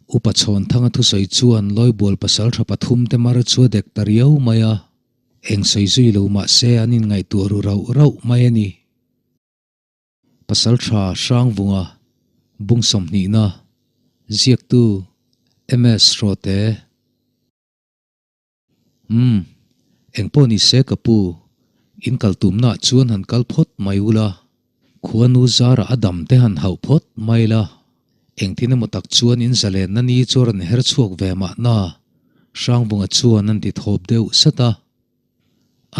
Upa Chhawnthanga thusawi chuan Lawibual pasaltha pathumte mar chu a dek ta riau mai a, eng sawi zui lo mah se an inngaihtuah ru rauh rauh mai a ni. Pasaltha Hrangvunga bung sawmhnihna ziaktu MS Hrawte. Umm, engpawh ni se ka pu, in kal tumnaah chuan han kal phawt mai ula, khuanu zarah a dam te han hauh phawt mai la, engtin emaw tak chuan in zalenna ni chu a rawn her chhuak ve mahna, Hrangvunga chuan an ti thawp deuh sat a.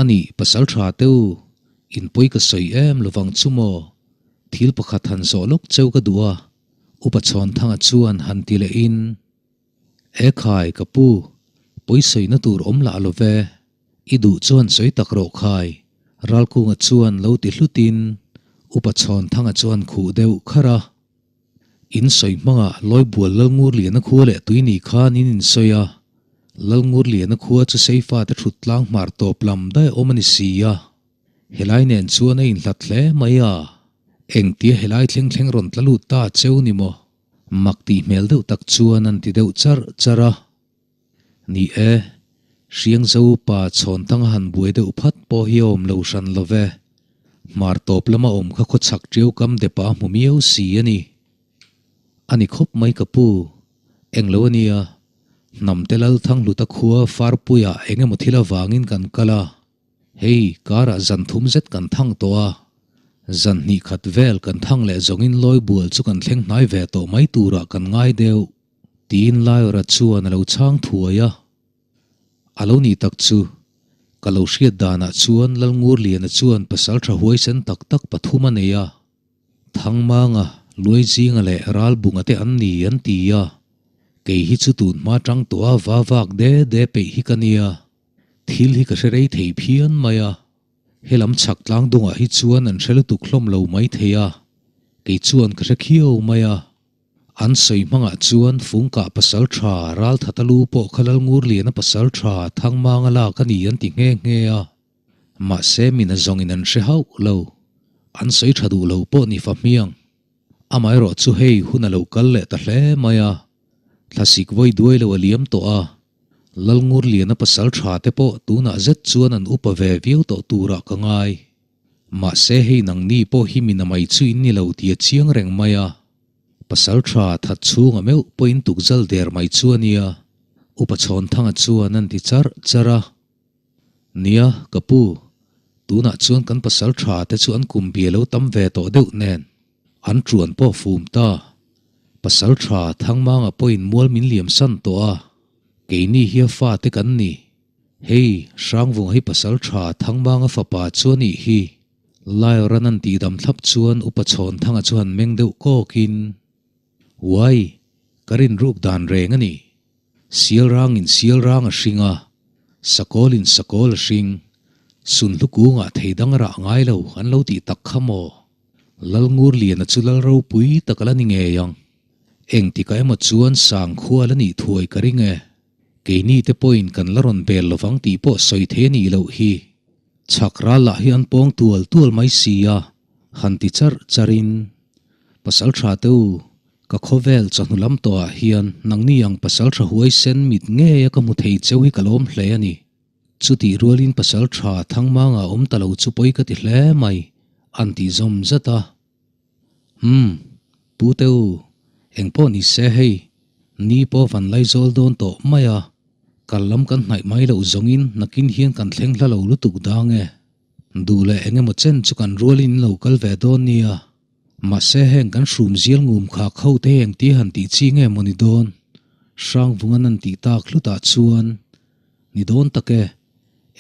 Ani, pasal tha teu, in pawi ka sawi em lovang chu maw? Thil pakhat han zawh lawk cheu ka duh a, Upa Chhawnthanga chuan han ti lehin, E khai, ka pu, pawi sawina tur awm lah lo ve. I duh chuan sawi tak rawh khai, Ralkunga chuan lo ti hlutin Upa Chhawnthanga chuan khuh deuh kharh a. In sawi hmangah Lawibual Lalngurliana khua leh Tuini khan in insawi a, Lalngurliana khua chu Seifate thut tlang hmar tawp lam daih awm a ni si a. Helai nen chuan a inhlat hle mai a, engtia helai thleng thleng rawn tla lut ta cheu ni maw? Mak tih hmel deuh tak chuan an ti deuh charh charh a. Ni e, Hriangzo pa Chhawntang a han buai deuh phat pawh hi a awm lo hran lo ve. Hmar tawp lama awm kha khawchhak ṭiau kam dep ah a hmu miau si a ni. A ni khawp mai ka pu, englo a nia, Hnamte Lalthanghluta khua Farpuiah eng emaw thil avangin kan kal a. Hei, karah zan thum zet kan thang tawh a, zan hnih khat vel kan thang leh zawngin lawi bual chu kan thleng hnai ve tawh mai turah kan ngai deuh, tiin Laiawra chuan a lo chhang thuai a. A lo nih tak chu, ka lo hriat danah chuan Lalngurliana chuan pasal tha huaisen tak tak pathum a nei a, Thangmanga, Luaizinga leh Ralbunga te an ni an ti a, kei hi chu tun hma tang tawh a va vak de de peih hi ka nia. Thil hi ka hre rei thei phian mai a, helam chhak tlang dungah hi chuan an hre lutuk hlawm lo mai thei a, kei chuan ka hre khiau mai a. An sawi hmangah chuan Fungkah pasal tha Ralthata lu pawh kha Lalngurliana pasal tha Thangmanga lak a ni an ti nghe nghe a, mahse mina zawngin an hre hauh lo, an sawi tha duh lo pawh ni fa hmiang. Amaherawh chu hei hun a lo kal leh ta hle mai a, thlasik vawi duai lo a liam tawh a, Lalngurliana pasal tha te pawh tunah zet chuan an upa ve viau tawh turah ka ngai. Mahse hei nangni pawh hi mina mai chu in ni lo tih a chiang reng mai a. Pasal tha that chhunga meuh pawhin tukzal der mai chu a nia, Upa Chhawnthanga chuan an ti charh charh a. Nia, ka pu, tunah chuan kan pasal tha te chu an kum bia lo tam ve tawh deuh nen. An ṭuan pawh fum ta. Pasal ṭha Thangmanga pawhin mual min liam san tawh a, keini hi a fate kan ni. Hei, Hrangvunga hi pasal ṭha Thangmanga fapa chu a nih hi. Laiawran an tihdam thlap chuan Upa Chhawnthanga chu han meng deuh kawkin, Uai, ka rinruk dan reng a ni. Sial rangin sial rang a hring a, sakawlin sakawl a hring. Sunhlu kungah thei dang a rah ngai lo an lo tih tak kha maw? Lalngurliana chu lal ropui tak a la ni ngei ang. Engtikah emaw chuan sangkhua a la nih thuai ka ring e. Keini te pawhin kan la rawn bel lovang tih pawh sawi thei a nih loh hi. Chhak ral lah hi an pawng tual tual mai si a, han ti charh charhin, Pasal tha te u, Ka khawvel chawhnu lam tawhah hian nangni ang pasal tha huaisen mit ngeia ka hmu thei cheu hi ka lawm hle a ni. Chutih rualin pasal tha Thangmanga awm ta lo chu pawi ka ti hle mai, an ti zawm zat a. Umm, Pu Teu, engpawh ni se hei, ni pawh van laizawl dawn tawh mai a, kal lam kan hnaih mai loh zawngin nakin hian kan thleng hla lo lutuk dang e. Duh leh engemaw chen chu kan rualin in lo kal ve dawn nia. Mahse heng kan hrum zial ngum kha kho te heng ti han tih chi nge maw ni dawn? Hrangvungan an tih tak hlutah chuan, Ni dawn tak e,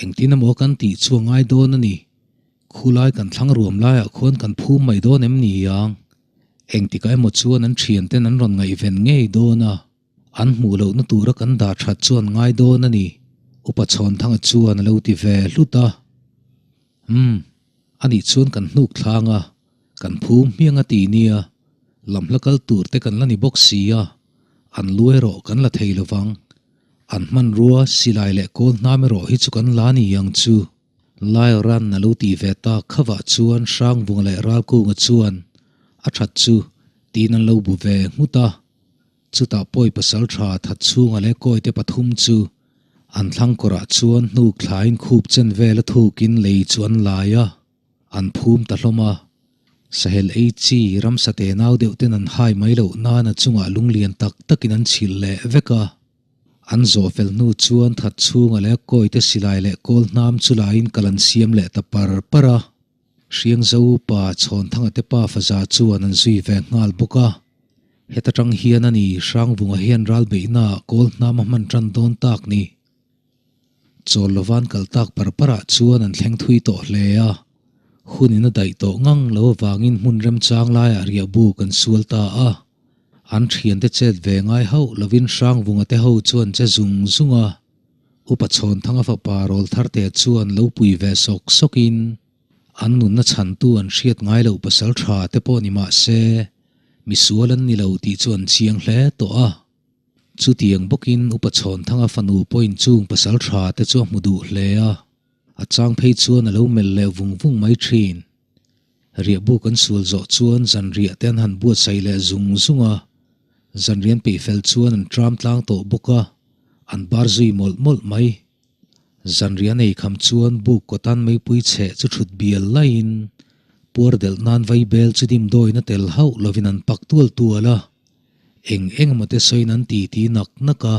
engtin emaw kan tih chu a ngai dawn a ni. Khulai kan thlang ruam laiah khuan kan phum mai dawn em ni ang? Engtikah emaw chuan an thianten an rawn ngaihven ngei dawn a, an hmuh lohna tura kan dah that chu an ngai dawn a ni, Upa Chhawnthanga chuan a lo ti ve hlut a. Umm, anih chuan kan hnuk thlang a, kan phum hmiang a ti nia, lamhla kal tur te kan la ni bawk si a, an lu erawh kan la thei lovang. An hmanrua, silai leh kawl hnam erawh hi chu kan la ni ang chu. Laiawran a lo tih ve tak khavah chuan Hrangvunga leh Ralkunga chuan a that chu tiin an lo bu ve nghut a. Chutah pawi pasal tha that chhunga leh kawite pathum chu an thlang kawrah chuan hnuk thlain khup chen vel a thukin lei chu an lai a, an phum ta hlawm a. Sahel ei chi ramsa te nau deuh ten an hai mai loh nan a chungah lunglian tak takin an chhilh leh vek a. An zawh fel hnu chuan that chhunga leh kawite silai leh kawl hnam chu laiin kal an siam leh ta par par a. Hriangzo upa Chhawnthanga te pa faza chuan an zui ve nghal bawk a. Heta tang hian a ni Hrangvunga hian ralbeihnaah kawl hnam a hman tan dawn tak ni. Chawl lovan kal tak par parah chuan an thleng thui tawh hle a. Hunin a daih tawh ngang lo avangin hmun remchang laiah riahbuk an sual ta a. An thiante chet ve ngai hauh lovin Hrangvunga te ho chuan che zung zung a. Upa Chhawnthanga fapa Rawltharte chuan lo pui ve sawk sawkin an nunna chhantu an hriat ngai loh pasal tha te pawh ni mah se misual an ni lo tih chu an chiang hle tawh a. Chutiang bawkin Upa Chhawnthanga fanu pawhin chung pasal tha te chu a hmu duh hle a, a chang phei chuan a lo melh leh vung vung mai thin. Riahbuk an sual zawh chuan zanriah te an han buatsaih leh zung zung a, zanrian peih fel chuan an tram tlang tawh bawk a, an bar zui mawlh mawlh mai. Zanriah nei kham chuan buk kawtan meipui chheh chu thut bial laiin puar delh nan vaibel chu dimdawina tel hauh lovin an pak tual tual a, eng eng emaw te sawiin an titi nak nak a,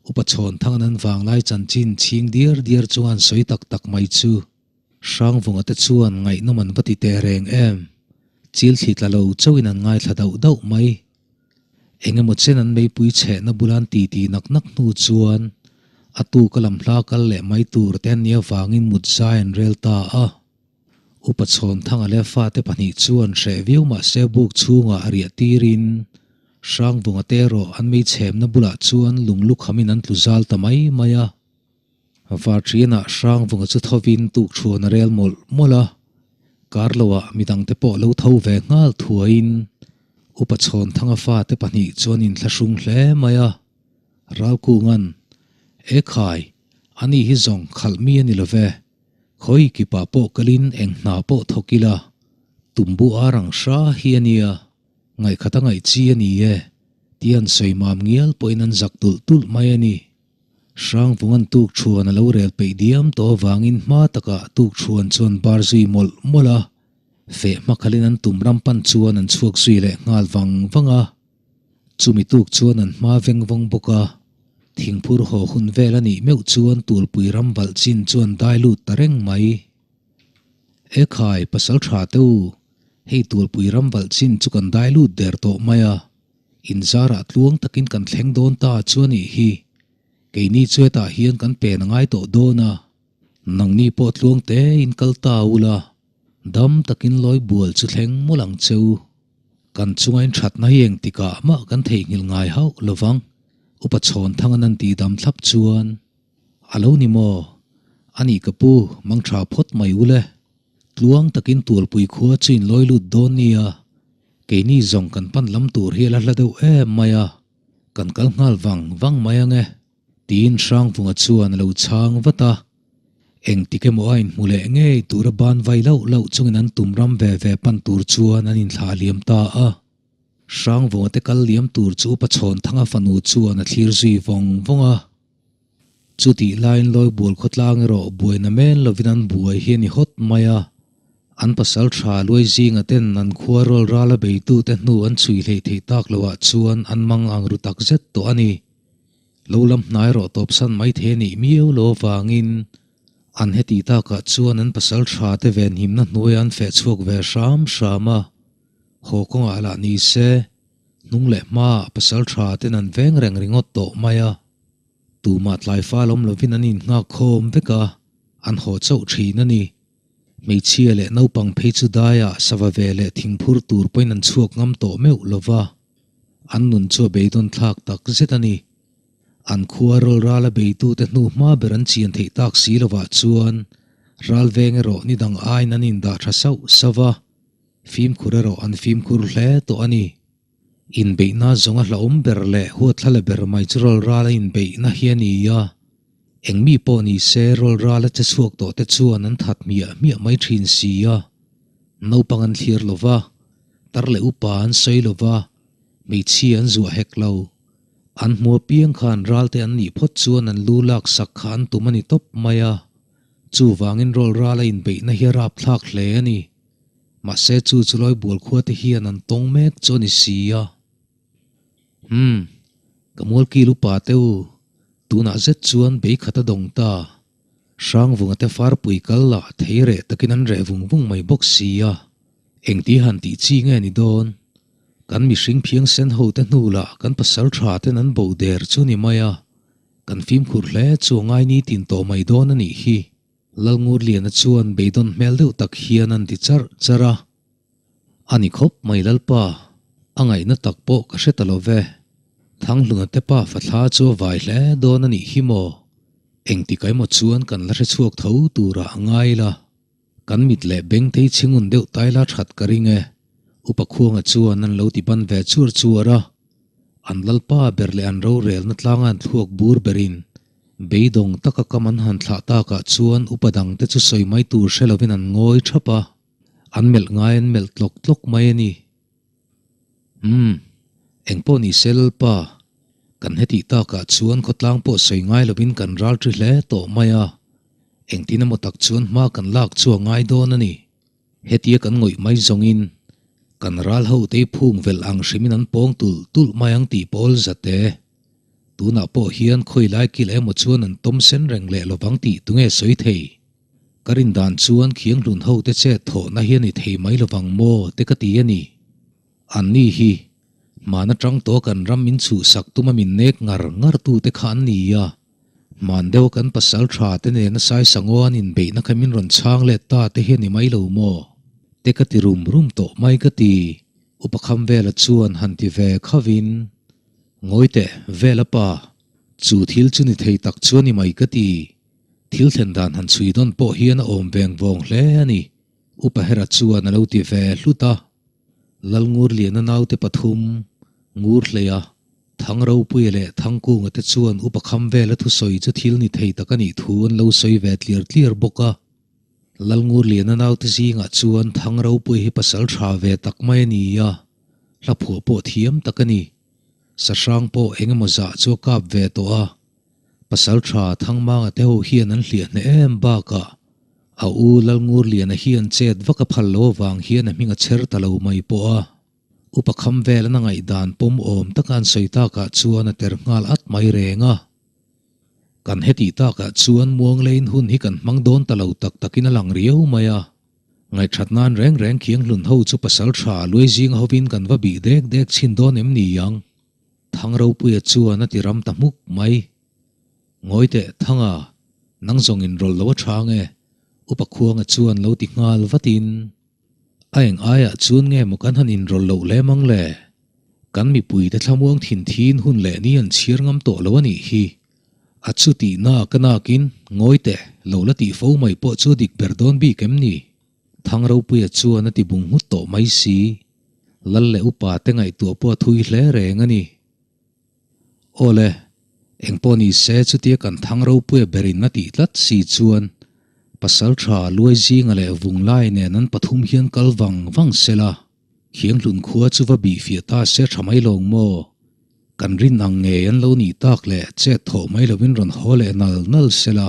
Upa Chhawnthang an vanglai chanchin chhing diar diar chuan sawi tak tak mai chu. Hrangvunga te chuan ngaihnawm an va ti teh reng em? Chil thli tla lo chauhin an ngaithla dauh dauh mai. Eng emaw chen an meipui chhehna bula an titi nak nak hnu chuan a tuka lam hla kal leh mai tur te an nih avangin mut zai an rel ta a. Upa Chhawnthanga leh fate pahnih chuan hreh viau mah se buk chhungah a riah tirin Hrangvunga te erawh an meichhemna bulah chuan lunglu khamin an tlu zal ta mai mai a. Varṭianah Hrangvunga chu thovin tukṭhuan a rel mawlh mawlh a, kar loah midangte pawh lo tho ve nghal thuaiin Upa Chhawnthanga fate pahnih chuan inthlahrung hle mai a, Ralkunga'n, E khai, ani hi zawng khalh mi a ni lo ve, khawi kipah pawh kalin eng hna pawh thawk ila, tumbu ar ang hra hi a nia, ngaihkhat a ngaih chi a ni e, tia an sawi mam ngial pawhin an zak tulh tulh mai a ni. Hrangvunga'n tukṭhuan a lo rel peih diam tawh avangin hma takah tukṭhuan chuan bar zui mawlh mawlh a, feh hmakhalin an tum ram pan chuan an chhuak zui leh nghal vang vang a. Chumi tuk chuan an hma veng vawng bawk a, thingphur haw hun vel a nih meuh chuan tulpui ram valh chin chuan dai lut ta reng mai. Ekhai, pasal tha te u, hei tulpui ram valh chin chu kan dai lut der tawh mai a. Inzarah tluang takin kan thleng dawn ta chu a nih hi. Keini chu hetah hian kan pen a ngai tawh dawn a. Nangni pawh tluang tein kal ta ula, dam takin lawi bual chu thleng mawlh ang che u. Kan chunga inthatna hi engtikah mah kan theihnghilh ngai hauh lovang, Upa Chhawnthang an an tihdam thlap chuan. A lo ni maw? A nih ka pu, mang tha phawt mai ule. Tluang takin tualpui khua chu in lawi lut dawn nia. Keini zawng kan pan lam tur hi a la hla deuh em mai a, kan kal nghal vang vang mai ang e, tiin Hrangvunga chuan a lo chhang vat a. Engtik emaw a inhmu leh ngei tura ban vai lauh lauh chungin an tum ram ve ve pan tur chuan an inthlah liam ta a. Hrangvunga te kal liam tur chu Upa Chhawnthanga fanu chuan a thlir zui vawng vawng a. Chutih laiin Lawibual khawtlang erawh buaina men lovin an buai hi a ni hawt mai a. An pasal tha luai zinga ten an khua rual rala beitute hnu an chhui hleih theih tak loah chuan an mang ang ru tak zet tawh a ni. Lo lam hnai rawh tawpsan mai thei a nih miau lo avangin an hetih takah chuan an pasal tha te venhimna hnuaiah an feh chhuak ve hram hram a. Haw kawngah lah ni se, hnung leh hmaah pasal tha ten an veng reng ringawt tawh mai a. Tumah tlai fal awm lovin an innghak khawm vek a, an haw chauh thin a ni. Hmeichhia leh naupang phei chu daiah sava ve leh thingphur tur pawhin an chhuak ngam tawh meuh lo va, an nun chu a beidawn thlak tak zet a ni. An khua rawl rala beitute hnu hma ber an chian theih tak si lovah chuan ral veng erawh ni dang aiin an indah tha sauh sauh va, fimkhur erawh an fimkhur hle tawh a ni. Inbeihna zawnga hlauhawm ber leh huathlala ber mai chu rawl rala inbeihna hi a ni a. Eng mi pawh ni se rawl rala che chhuak tawh te chuan an that hmiah hmiah mai thin si a. Naupang an thlir lo va, tar leh upa an sawi lo va, Hmeichhia an zuah hek lo. An hmu apiang khan ralte an nih phawt chuan an lu lak sak kha an tum a ni tawp mai a. Chuvangin rawl ral a inbeihna hi a rapthlak hle a ni. Mahse chu chu Lawibual khua te hian an tawng mek chu a ni si a. Umm, ka mualkil upa te u, tunah zet chuan bei khat a dawng ta. Hrangvunga te farpui kal lah thei reh takin an reh vung vung mai bawk si a. Engti han tih chi nge ni dawn? Kan mihring phiangsen ho te hnu lah kan pasal tha ten an bo der chu ni mai a, kan fimkhur hle chu a ngai ni tin tawh mai dawn a nih hi. Lalngurliana chuan beidawn hmel deuh tak hian an ti charh charh a. A ni khawp mai Lalpa, a ngaihna tak pawh ka hre ta lo ve. Thanghluna te pa fathla chu a vai hle dawn a nih hi maw? Engtik emaw chuan kan la hre chhuak tho turah a ngai la. Kan mit leh beng tei chhingun deuh tai la that ka ring e. Upa Khuanga chuan an lo ti ban ve chuar chuar a. An Lalpa ber leh an rorelna tlanga an thluak bur berin beidawng taka kam an han thlah takah chuan upa dangte chu sawi mai tur hre lovin an ngawi thap a. An melh ngai an melh tlawk tlawk mai a ni. Umm, engpawh ni se Lalpa, kan hetih takah chuan khawtlang pawh sawi ngai lovin kan ral ṭi hle tawh mai a, engtin emaw tak chuan hma kan lak chu a ngai dawn a ni. Hetia kan ngawih mai zawngin kan ral ho te phung velh ang hrimin an pawng tulh tulh mai ang tih pawl zate. Tunah pawh hian khawi lai kil emaw chuan an tawm sen reng leh lovang tih tunge sawi thei? Ka rin dan chuan khianghlun ho te chet thawhna hi a ni thei mai lovang maw te ka ti a ni. An ni hi, hman atang tawh kan ram min chhuhsak tuma min nek ngar ngar tu te kha an ni a. Hman deuh kan pasal tha te nena Saisangaw an inbeihna kha min rawn chhang let ta te hi a ni mai lo maw te ka ti rum rum tawh mai ka ti. Upa Khamvela chuan han ti ve khavin, Ngawi teh, Vela pa, chu thil chu ni thei tak chu a ni mai ka ti. Thil thlen dan han chhui dawn pawh hian a awm veng vawng hle a ni, Upa Hera chuan a lo ti ve hlut a. Lalngurliana naute pathum, Ngurhleia, Thangropuia leh Thangkunga te chuan Upa Khamvela thusawi chu thil ni thei tak a nih thu an lo sawi ve tliar tliar bawk a. Lalngurliana naute zingah chuan Thangropuia hi pasal tha ve tak mai a ni a, hla phuah pawh thiam tak a ni. Sahrang pawh eng emaw zah chu a kap ve tawh a. Pasal tha Thangmanga te ho hian an hliah hneh em bakah a u Lalngurliana hian chet vak a phal lo avang hian a hming a chher ta lo mai pawh a. Upa kham vel an a ngaihdan pawm awm taka an sawi takah chuan a ter nghal at mai reng a. Kan hetih takah chuan muangleiin hun hi kan hmang dawn ta lo tak takin a lang riau mai a. Ngaihthat nan reng reng khianghlun ho chu pasal tha luai zinga hovin kan va bih dek dek chhin dawn em ni ang? Thangropuia chuan a ti ram ta hmuk mai. Ngawi teh Thanga, nang zawng in rawlh lo a tha nge? Upa Khuanga chuan lo ti nghal vatin. A eng aiah chuan nge maw kan han inrawlh loh lem ang le? Kan mipuite thlamuang thin thin hun leh ni an chhiar ngam tawh lo a nih hi. A chu tihna ka nakin ngawi teh lo la tih fo mai pawh chu dik ber dawn bik em ni? Thangropuia chuan a ti bung nghut tawh mai si. Lal leh upa te ngaihtuah pawh a thui hle reng a ni. Aw le, engpawh ni se chutia kan thang ropuia berin a tih tlat si chuan pasal tha luai zinga leh vung lai nen an pathum hian kal vang vang se la, Khianghlun khua chu va bih fiah ta se tha mai lawng maw? Kan rin ang ngei an lo nih tak leh chet thawh mai lovin rawn haw leh nal nal se la,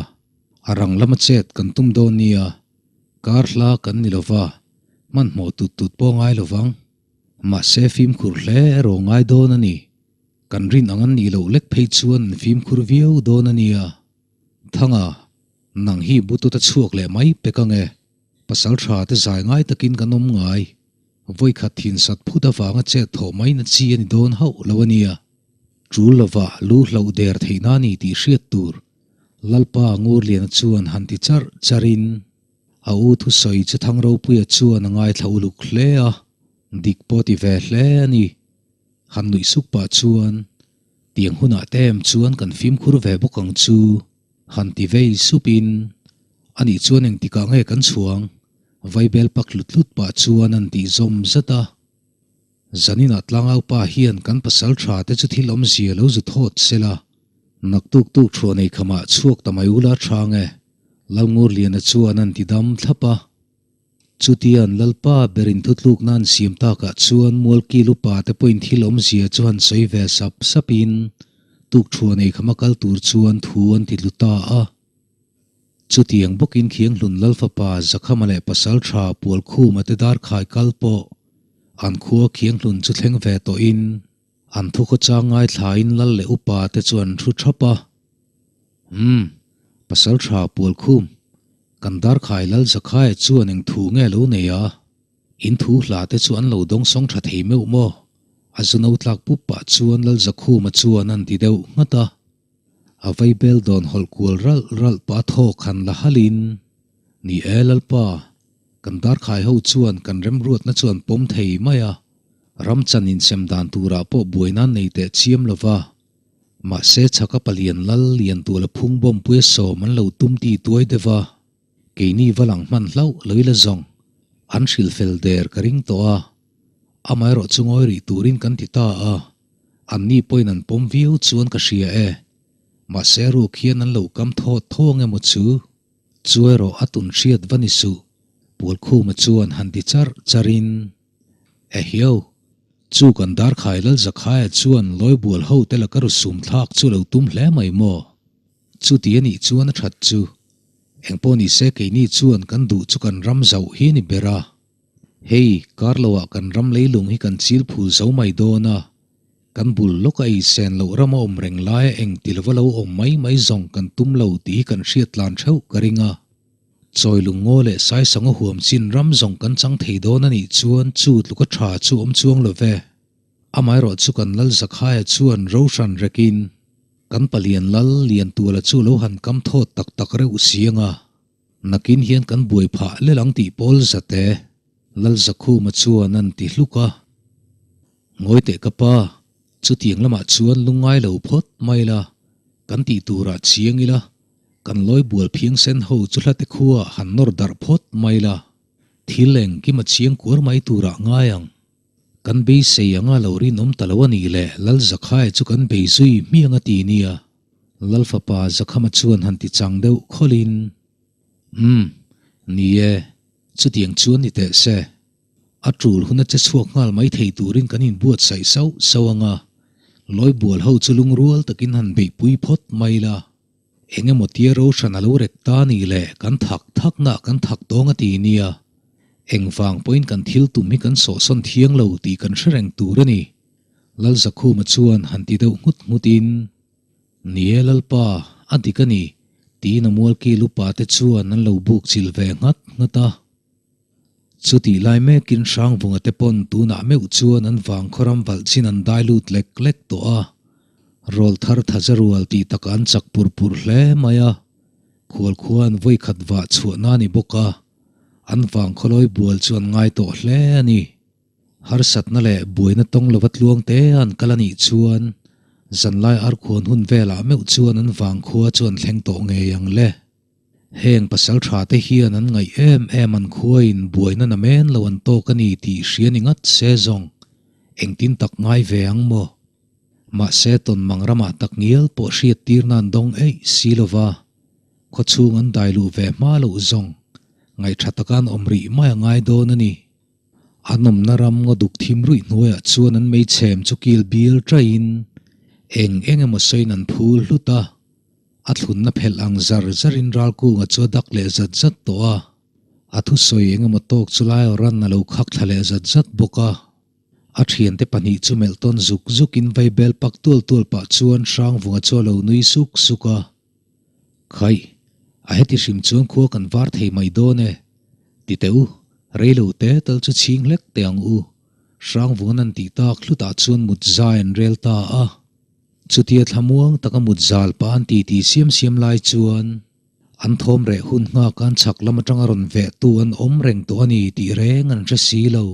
a rang lama chet kan tum dawn nia, kar hla kan ni lova, hmanhmawh tut tut pawh ngai lovang. Mahse fimkhur hle erawh ngai dawn a ni. Kan rin ang an nih loh lek phei chuan an fimkhur viau dawn a nia. Thanga, nang hi butut a chhuak leh mai pek ang e. Pasal tha te zai ngai takin kan awm ngai. Vawikhat thin sat phut avanga chet thawh mai na chi a ni dawn hauh lo a nia. Tul lovah lu hloh der theihna a ni tih hriat tur. Lalpa Ngurliana chuan han ti charh charhin. A u thusawi chu Thangropuia chuan a ngaithla uluk hle a, dik pawh ti ve hle a ni. Han nuih suk pah chuan, Tiang hunah te em chuan kan fimkhur ve bawk ang chu, han ti vei supin, Anih chuan engtikah nge kan chhuang? Vaibel pak hlut hlut pah chuan an tih zawm zat a. Zaninah tlangaupa hian kan pasal tha te chu thil awmzia lo zu thawt sela, naktuk tuk thuah nei khamah chhuak ta mai ula tha nge? Lalngurliana chuan an ti dam thlap a. Chutia an Lalpa berin thutlukna an siam takah chuan Mualkil upa te pawhin thil awmzia chu han sawi ve sap sapin tukthuan eikhama kal tur chuan thu an ti tlu ta a. Chutiang bawkin Khianghlun Lalfapa Zakhama leh Pasaltha Pualkhuma te darkhai kal pawh an khua Khianghlun chu thleng ve tawhin An thu khawchang ngaithlain lal leh upa te chu an thu thap a. Umm, pasal tha Pualkhum, kan darkhai lal Zakhaia chuan eng thu nge lo nei a? In thu hla te chu an lo dawngsawng tha thei meuh maw? A zu no tlak pup pah chuan lal Zakhuma chuan an ti deuh nghat a. A vaibel dawn hawlh kual ralh ralh pah thawk han la halin, Ni e Lalpa, kan darkhai ho chuan kan remruatna chu an pawm thei mai a. Ram chan insem dan turah pawh buaina an nei teh chiam lo va, mahse chhaka palian lal lian tuala phung bawmpuia sawm an lo tum ti tuai deuh va, keini va lang hman hlauh lo ila zawng an hrilh fel der ka ring tawh a, amaherawh chu ngawi rih turin kan ti ta a, anni pawhin an pawm viau chuan ka hria e, mahse ruk hian an lo kam thawt tho ang emaw chu? Chu erawh a tun hriat va ni suh, Pualkhuma chuan han ti charh charhin. Ehiau, chu kan Darkhai Lal Zakhaia chuan Lawibual hote laka rusum thlak chu lo tum hle mai maw? Chuti a nih chuan a that chu. Engpawh ni se keini chuan kan duh chu kan ram zauh hi a ni ber a. Hei, kar loah kan ram leilung hi kan chil phul zo mai dawn a. Kan bul lawka ei sen loh ram a awm reng laia eng ti lova lo awm mai mai zawng kan tum lo tih hi kan hriat tlan theuh ka ring a. Chawi lungngaw leh Saisanga huam chin ram zawng kan chang thei dawn a nih chuan chu tluka tha chu awm chuang lo ve. Amaherawh chu kan Lal Zakhaia chuan ro hran rekin kan palian Lal Liantuala chu lo han kam thawt tak tak reuh si anga nakin hian kan buai phah lel ang tih pawl zat e, Lal Zakhuma chuan an ti hluk a. Ngawi teh ka pa, chutiang lamah chuan lungngai lo phawt mai la, kan tih turah chiang ila, Kan lawi bual phiang sen ho chu hlate khua han nawr darh phawt mai la, thil engkim a chiang kuar mai turah ngai ang. Kan beisei anga lo rinawm ta lo a nih leh Lal Zakhai chu kan bei zui hmiang a ti nia. Lal fapa Zakhama chuan han ti chang deuh khawlhin, Umm, ni e, chutiang chuan ni teh se. A tul huna che chhuak nghal mai thei turin kan inbuatsaih sauh sauh anga, lawi bual ho chu lungrual takin han beihpui phawt mai la. Eng emaw tia ro hran a lo rek ta nih le kan thak thak na kan thak tawng a ti nia. Engvang pawhin kan thil tum hi kan sawhsawn thiang lo tih kan hre reng tur a ni. Lalzakhuma chuan han ti deuh nghut nghut in, Ni e Lalpa, a dik a ni, tiin a mualkil upa te chuan an lo buk chilh ve nghat nghat a. Chutih lai mekin Hrangvunga te pawn tunah meuh chuan an vangkhaw ram valh chin an dai lut lek lek tawh a. Rawl thar thaza rual tih takah an chak pur pur hle mai a. Khualkhua an vawi khat vah chhuahna a ni bawk a, an vangkhaw lawi bual chu an ngai tawh hle a ni. Harsatna leh buaina tawng lova tluang te an kal a nih chuan zanlai arkhuan hun velah meuh chuan an vangkhua chu an thleng tawh ngei ang le. Heng pasal tha te hian an ngaih em em an khuain buaina na men lo an tawk a ni tih hria ni ngat se zawng engtin tak ngai ve ang maw? Mahse tawnmang ramah tak ngial pawh hriat tirna an dawng eih si lo va, khawchhung an dai luh ve hma loh zawng ngaih tha taka an awm rih mai a ngai dawn a ni. An awmna ram ngaw duk thim ruih hnuaiah chuan an meichhem chu kil bial taiin eng eng emaw sawiin an phul hlut a. A thlunna phelh ang zar zarin Ralkunga chu a dak leh zat zat tawh a, a thusawi eng emaw tawk chu lai awran a lo khak thla leh zat zat bawk a. A thiante pahnih chu melh tawn zuk zukin vaibel pak tual tual pah chuan Hrangvunga chu a lo nui suk suk a. Khaih, a heti hrim chuan khua kan var thei mai dawn e. Ti teh u, rei lo te tal chu chhing hlek teh ang u. Hrangvunga'n an tih tak hlutah chuan mut zai an rel ta a. Chutia thlamuang taka mut zal pah an titi siam siam lai chuan an thawm reh hun nghak an chhak lam atanga rawn veh tu an awm reng tawh a ni tih reng an hre si lo.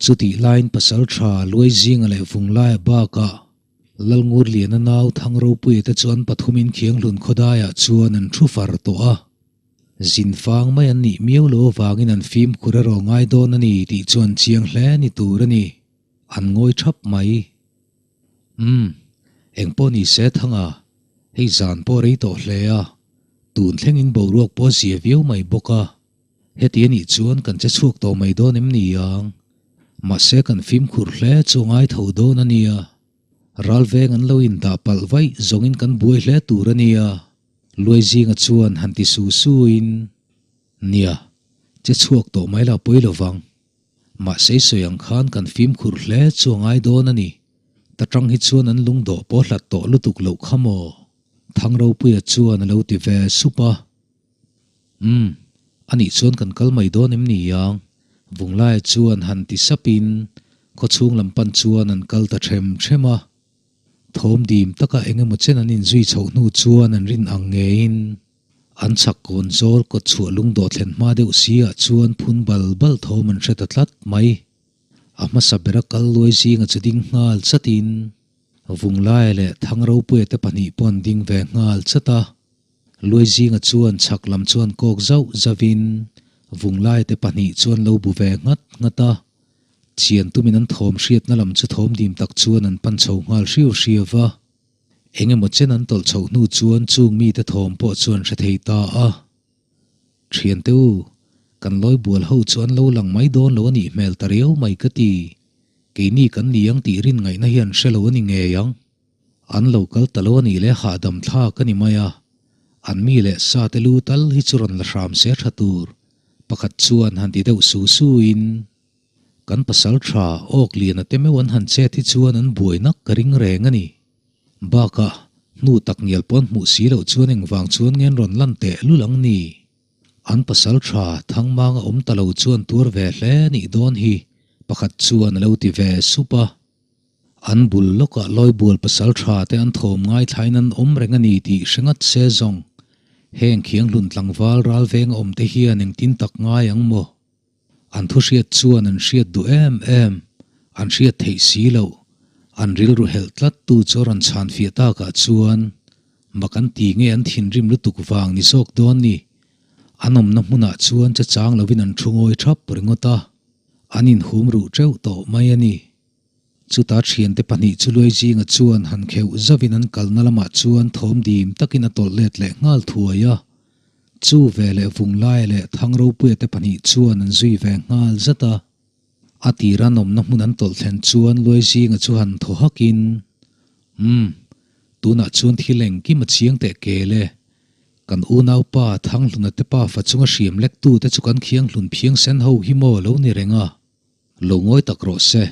Chutih laiin pasal tha Luai zinga leh Vunglaia bakah Lalngurliana nau Thangropui te chu an pathumin Khianghlun khawdaiah chuan an thu far tawh a. Zin fang mai an nih miau lo avangin an fimkhur erawh ngai dawn a ni tih chu an chiang hle ni tur a ni. An ngawi thap mai. Umm, engpawh ni se Thanga, hei zan pawh rei tawh hle a, tun thlengin boruak pawh a zia viau mai bawk a. Heti a nih chuan kan che chhuak tawh mai dawn em ni ang? Mahse kan fimkhur hle chu a ngai tho dawn a nia. Ral veng an lo indah palh vaih zawngin kan buai hle tur a nia. Luai zinga chuan han ti su suin, Nia, che chhuak tawh mai la pawi lo vang. Mahse i sawi ang khan kan fimkhur hle chu a ngai dawn a ni. Ta tang hi chuan an lungdawh pawh hlat tawh lutuk loh kha maw? Thangropuia chuan a lo ti ve sup a. Umm, anih chuan kan kal mai dawn em ni ang? Vunglaia chuan han ti sapin khawchhung lam pan chuan an kal ta ṭhem ṭhem a. Thawm dim taka eng emaw chen an inzui chhoh hnu chuan an rin ang ngeiin an chhak kawn zawl kawt chhuah lungdawh thlen hma deuh si ah chuan phun bal bal thawm an hre ta tlat mai. A hmasa bera kal luai zinga chu ding nghal chatin Vunglaia leh Thangropuia te pahnih pawh an ding ve nghal chat a. Luai zinga chuan chhak lam chuan kawk zauh zauhin Vunglaia te pahnih chuan lo bu ve nghat nghat a. Chian tumin an thawm hriatna lam chu thawm dim tak chuan an pan chho nghal hriau hriau va. Eng emaw chen an tawlh chhoh hnu chuan chung mite thawm pawh chuan hre thei ta a. Thiante u, kan lawi bual ho chu an lo lang mai dawn lo a nih hmel ta riau mai ka ti. Keini kan ni ang tih rin ngaihna hian hre lo a ni ngei ang. An lo kal ta lo a nih leh hahdam thlak a ni mai a. An mi leh sa te lu tal hi chu rawn la hram se tha tur. Pakhat chuan han ti deuh su su in, Kan pasal tha awk lian a te meuh an han chet hi chuan an buai nak ka ring reng a ni. Bakah, hnu tak ngial pawn hmuh si loh chuan engvang chuan nge an rawn lan teh lul ang ni? An pasal tha Thangmanga awm ta lo chuan tuar ve hle nih dawn hi, pakhat chuan a lo ti ve sup a. An bul lawkah Lawibual pasal tha te an thawm ngaithlain an awm reng a ni tih hre ngat se zawng. Heng Khianghlun tlangval ral veng a awm te hian engtin tak ngai ang maw? An thu hriat chuan an hriat duh em em, an hriat theih si loh. An rilru helh tlat tu chu a rawn chhan fiah takah chuan mak an ti nge an thinrim lutuk vang ni zawk dawn ni. An awmna hmunah chuan che chang lovin an thu ngawi thap ringawt a, an inhum ruh teuh tawh mai a ni. Chuta thiante pahnih chu Luai zinga chuan han kheuh zauhin an kalna lamah chuan thawm dim takin a tawlh let leh nghal thuai a. Chu ve leh Vunglaia leh Thangropuia te pahnih chuan an zui ve nghal zat a. A tira nawmna hmun an tawlh thlen chuan Luai zinga chu han thaw hakin, Umm, tunah chuan thil engkim a chiang teh kel e. Kan unaupa Thanghluna te pafa chunga hriam lektute chu kan khianghlun phiang sen ho hi maw lo ni reng a. Lo ngawi tak rawh se,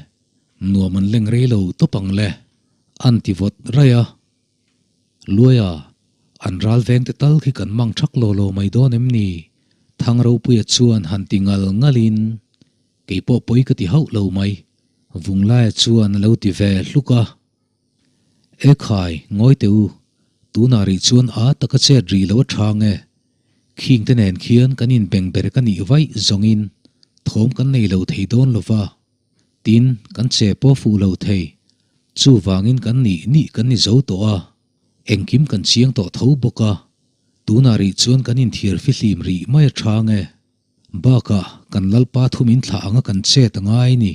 nuam an leng rei lo tawp ang le, an ti vawt raih a. Luaia, an ral veng te tal khi kan mang thak lo lo mai dawn em ni? Thangropuia chuan han ti ngal ngalin, Kei pawh pawi ka ti hauh lo mai, Vunglaia chuan a lo ti ve hluk a. E khai, ngawi teh u, tunah rih chuan a taka chet rih lo a tha nge? Khing te nen khian kan inbeng ber ka nih vaih zawngin thawm kan nei lo thei dawn lo va, tin, kan che pawh fuh lo thei. Chuvangin kan nih nih kan ni zo tawh a, engkim kan chiang tawh tho bawk a, tunah rih chuan kan inthiar fihlim rih mai a tha nge? Bakah, kan Lalpa thu min thlah anga kan chet a ngai ni.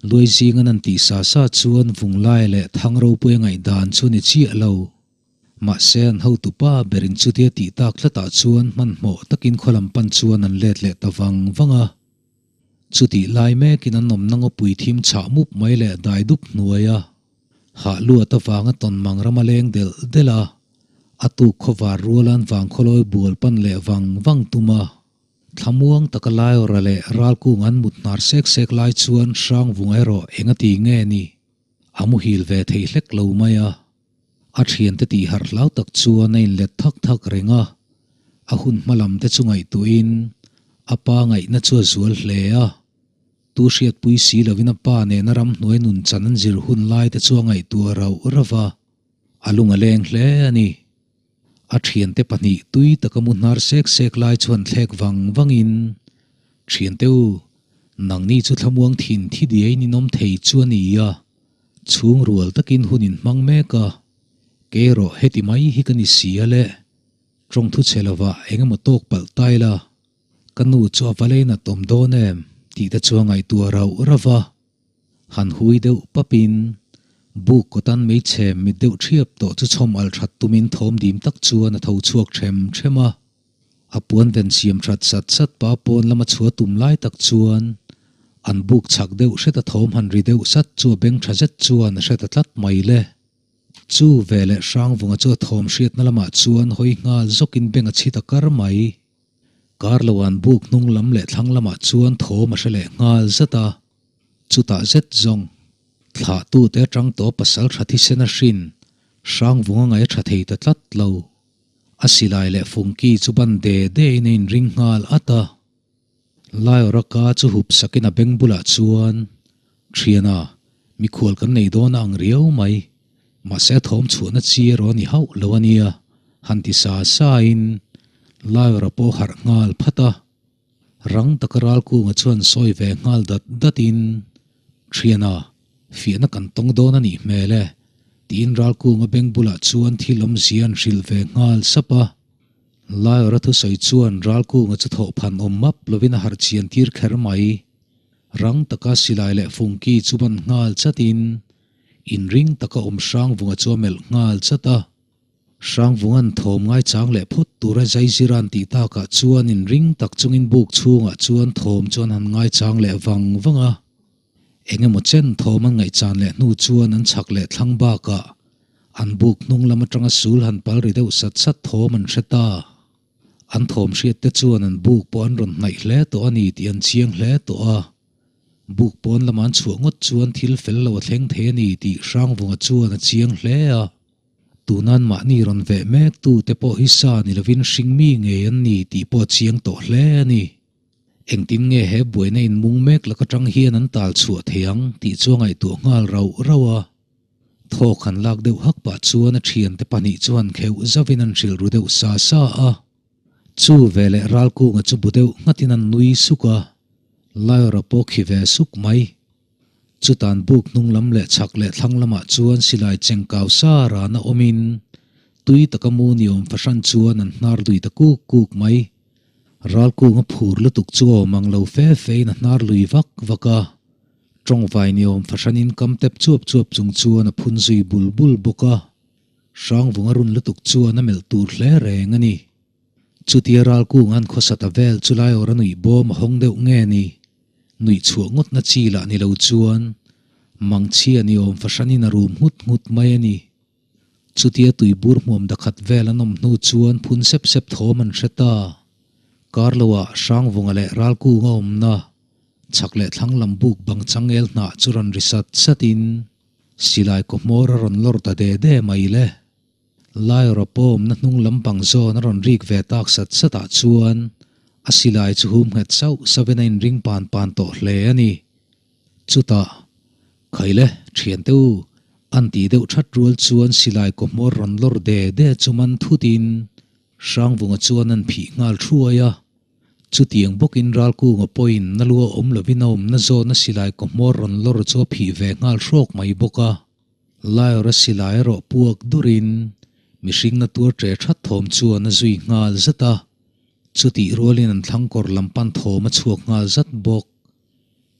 Luai zingan an tih sa sa chuan Vunglai leh Thangropui a ngaihdan chu ni chiah lo. Mahse an hotupa berin chutia tih tak tlatah chuan hmanhmawh takin khaw lam pan chuan an let leh ta vang vang a. Chutih lai mekin an awmna ngawpui thim chhah mup mai leh dai dup hnuai a. Hah luat avanga tawn mang ram a leng delh delh a. A tuk khawvar rualan vangkhawlawi bual pan leh vang vang tum a. Thlamuang taka Laiawra leh Ralkung an mut hnar sek sek lai chuan Hrangvung erawh eng a ti nge ni? A muhil ve thei hlek lo mai a. A thiante tih harh hlau tak chuan a inlet thak thak reng a. A hun hma lam te chu ngaihtuahin a pa ngaihna chu a zual hle a. Tu hriatpui si lovin a pa nena ramhnuai nun chan an zir hun lai te chu a ngaihtuah rauh rauh va. A lung a leng hle a ni. A thiante pahnih tui taka mu hnar sek sek lai chuan thlek vang vangin, Thiante u, nangni chu thlamuang thin thi diai ninawm thei chu a ni a, chhung rual takin hun in hmang mek a, kei erawh heti mai hi ka ni si a le, tawng thu chhe lovah eng emaw tawk palh ta ila, ka nu chu a va lei nat awm dawn em tih te chu a ngaihtuah rauh rauh va. Han hui deuh papin, buk kawtan meichhe mit deuh thiap tawh chu chhawm alh that tumin thawm dim tak chuan a tho chhuak them them a. A puan ven siam that sat sat pa pawn lama chhuah tum lai tak chuan an buk chak deuh hret a thawm han ri deuh sat chu a beng tha zet chuan a hre ta tlat mai le. Chu veleh Hrangvunga chu a thawm hriatna lamah chuan hawi nghal zawkin beng a chhi ta kar mai. Kar lo an buk hnung lam leh thlang lamah chuan thawm a hre leh nghal zat a, chutah zet zawng thlahtute atang tawh pasal tha thisen a hrin Hrangvunga ngaih a tha thei ta tlat lo. A silai leh fungki chu ban de de in a inring nghal at a. Laiawraka chu hup sakin a beng bulah chuan, Thiana, mikhual kan nei dawn a ang riau mai. Mahse a thawm chhuahna chi erawh a ni hauh lo a nia, han ti sa sa in Laiawra pawh harh nghal phat a. Rang taka Ralkunga chuan sawi ve nghal dat dat in, Thiana, fiahna kan tawng dawn a nih hmel e, tiin Ralkunga beng bulah chuan thil awmzia an hrilh ve nghal sap a. Laiawra thusawi chuan Ralkunga chu thawh phan awm map lovin a harh chian tir kher mai. Rang taka silai leh fungki chu ban nghal chatin inring taka awm Hrangvunga chu a melh nghal chat a. Hrangvunga'n thawm ngaichang leh phawt tura Zaizira'n tih takah chuan inring tak chungin buk chhungah chuan thawm chuan han ngaichang leh vang vang a. Eng emaw chen thawm an ngaihchan leh hnu chuan an chhak leh thlang bakah an buk hnung lam atanga sul han pal ri deuh sat sat thawm an hre ta. An thawm hriat te chuan an buk pawh an rawn hnaih hle tawh a ni tih an chiang hle tawh a. Buk pawn lama an chhuah ngawt chuan thil fel lo a thleng thei a ni tih Hrangvunga chuan a chiang hle a. Tunan mahni rawn veh mek tu te pawh hi sa ni lovin hring mi ngei an ni tih pawh a chiang tawh hle a ni. Engtin nge he buaina inmung mek lak atang hian an tal chhuah thei ang tih chu a ngaihtuah nghal rauh rauh a. Thawk han lak deuh hak pah chuan a thiante pahnih chuan kheuh zauhin an hrilh ru deuh sa sa a. Chu veleh Ralkunga chu bu deuh nghatin an nui suk a, Laiawra pawh khi ve suk mai. Chutan buk hnung lam leh chhak leh thlang lamah chuan silai chengkau sa rana awmin tui taka mu ni awm fahran chuan an hnar lui ta kuk kuk mai. Ralkunga phur lutuk chu awm ang lo fe fein a hnar lui vak vak a. Tawngvai ni awm fahranin kam tep chuap chuap chung chuan a phun zui bul bul bawk a. Hrangvunga run lutuk chuan a melh tur hle reng a ni. Chutia Ralkunga'n khawsa ta vel chu lai awr a nuih bawm a hawng deuh nge ni? Nuih chhuah ngawtna chi lah ni lo chuan mangchhia ni awm fahranin a rum nghut nghut mai a ni. Chutia tuibur hmuam dakhat vel an awm hnu chuan phun sep sep thawm an hre ta. Kar loah Hrangvunga leh Ralkunga awmna chhak leh thlang lam buk bang changel hnah chu rawn ri sat satin silai kaw hmawr a rawn lawr ta de de mai le. Laiawra pawmna hnung lam bang zawn a rawn rik ve tak sat satah chuan a silai chu hum nghet sauh sauhin a inring pan pan tawh hle a ni. Chutah, Khaile, thiante u, an tih deuh that rual chuan silai kaw hmawr rawn lawr de de chu man thutin Hrangvunga chuan an phih nghal thuai a. Chutiang bawkin Ralkunga pawhin na lu a awm lovin a awmna zawna silai kaw hmawr rawn lawr chu a phih ve nghal hrawk mai bawk a. Laiawra silai erawh puak durin mihring na tuar ṭe that thawm chuan a zui nghal zat a. Chutih rualin an thlang kawr lam pan thawm a chhuak nghal zat bawk.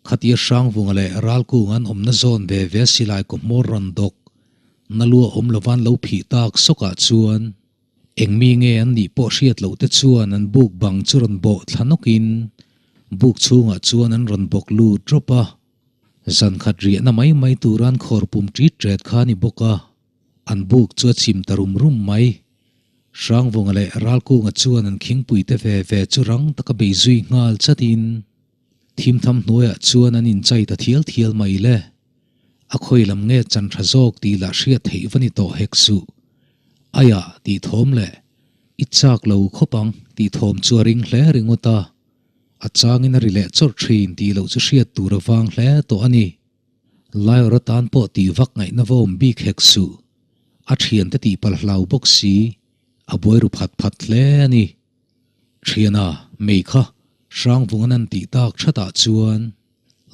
Khatia Hrangvunga leh Ralkunga an awmna zawn ve ve silai kaw hmawr rawn dawk na lu a awm lova an lo phih tak sawkah chuan eng mi nge an nih pawh hriat loh te chuan an buk bang chu rawn bawh thla nawkin buk chhungah chuan an rawn bawk lut rawp a. Zan khat riahna mai mai tura an khawr pum ṭit ṭet kha a ni bawk a, an buk chu a chim ta rum rum mai. Hrangvunga leh Ralkunga chuan an khingpuite ve ve chu rang taka bei zui nghal chatin Thimtham hnuaiah chuan an inchai ta thial thial mai le. A khawi lam nge chan tha zawk tih lah hriat theih va ni tawh hek suh. Aiah tih thawm leh i chak lo khawp ang tih thawm chu a ring hle ringawt a. A changin a ri leh chawrh thin tih loh chu hriat tur a vang hle tawh a ni. Laiawr atan pawh tih vak ngaihna va awm bik hek suh. A thiante tih palh hlau bawk si, a buai ru phat phat hle a ni. Thiana, mei kha Hrangvungan an tih tak thatah chuan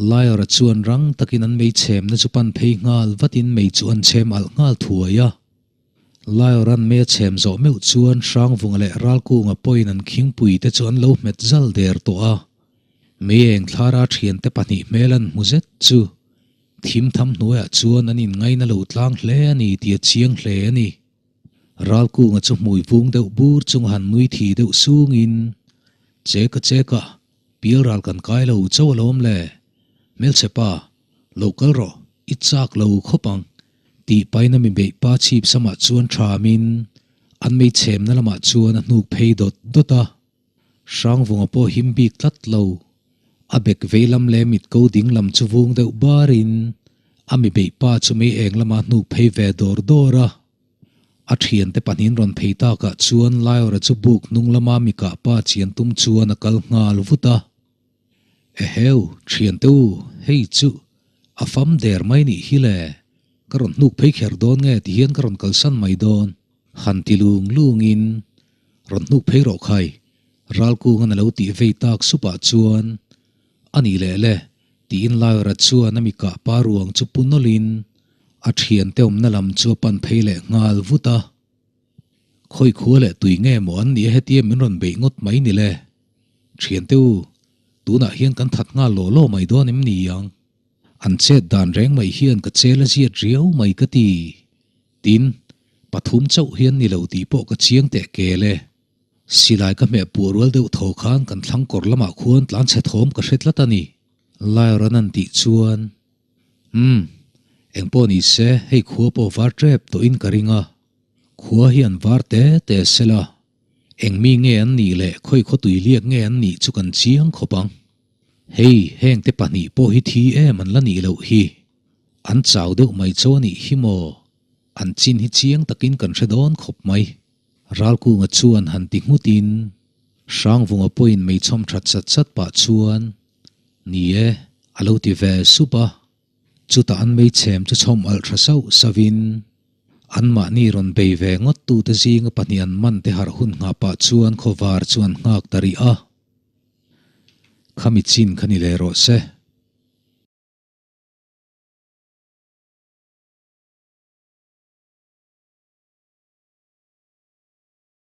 Laiawra chuan rang takin an mei chhemna chu pan phei nghal vatin mei chu an chhem alh nghal thuai a. Laiawran mei a chhem zawh meuh chuan Hrangvunga leh Ralkunga pawhin an khingpui te chu an lo hmet zal der tawh a. Mei eng thlara thiante pahnih hmel an hmu zet chu thim tham hnuaiah chuan an inngaina lo tlang hle a ni tih a chiang hle a ni. Ralkunga chu hmui vung deuh bur chunga han nui thi deuh sungin, Cheka cheka, pialral kan kai lo chauh alawm le. Hmelchhe pa, lo kal rawh, i chak lo khawp ang, tih paina mi beih pa chhip samah chuan thamin an mei chhemna lamah chuan a hnuk phei dawt dawt a. Hrangvunga pawh him bik tlat lo. A bek vei lam leh mit ko ding lam chu vung deuh barin a mi beih pa chu mei eng lamah hnuk phei ve dawr dawr a. A thiante pahnihin rawn phei takah chuan Laiawra chu buk hnung lama mi kah pa chian tum chuan a kal nghal vut a. Eheu, thiante u, hei chu a fam der mai nih hi le, ka rawn hnuk phei kher dawn nge ti hian ka rawn kalsan mai dawn. Han ti lung lungin rawn hnuk phei rawh khai, Ralkungan a lo tih vei tak supah chuan a nih leh le tiin Laiawra chuan a mi kah pa ruang chu pu nawlhin a thiante awmna lam chu a pan phei leh nghal vut a. Khawi khua leh tui nge maw an nih a hetia min rawn beih ngawt mai ni le? Thiante u, tunah hian kan that nghal law law mai dawn em ni ang? An chet dan reng mai hian ka chel a ziat riau mai ka ti. Tin, pathum chauh hian ni lo tih pawh ka chiang teh kel e. Silai ka hmeh puah rual deuh tho khan kan thlang kawr lamah khuan tlanchhe thawm ka hre tlat a ni. Lairan an tih chuan, Umm, engpawh ni se hei khua pawh var tep tawhin ka ring a. Khua hi an var te te sela, eng mi nge an nih leh khawi khaw tui liak nge an nih chu kan chiang khawp ang. Hei, hengte pahnih pawh hi thi em an la nih loh hi. An chau deuh mai chu a nih hi maw? An chin hi chiang takin kan hre dawn khawp mai. Ralkunga chuan han ti nghutin, Hrangvunga pawhin meichhawm that sat sat pah chuan, Ni e, a lo ti ve sup a. Chutah an meichhem chu chhawm alh tha sauh sauhin, anmahni rawn bei ve ngawt tute zinga pahnih an man te harh hun nghah pah chuan khawvar chu an nghak ta rih a. Khami chin kha ni leh rawh se.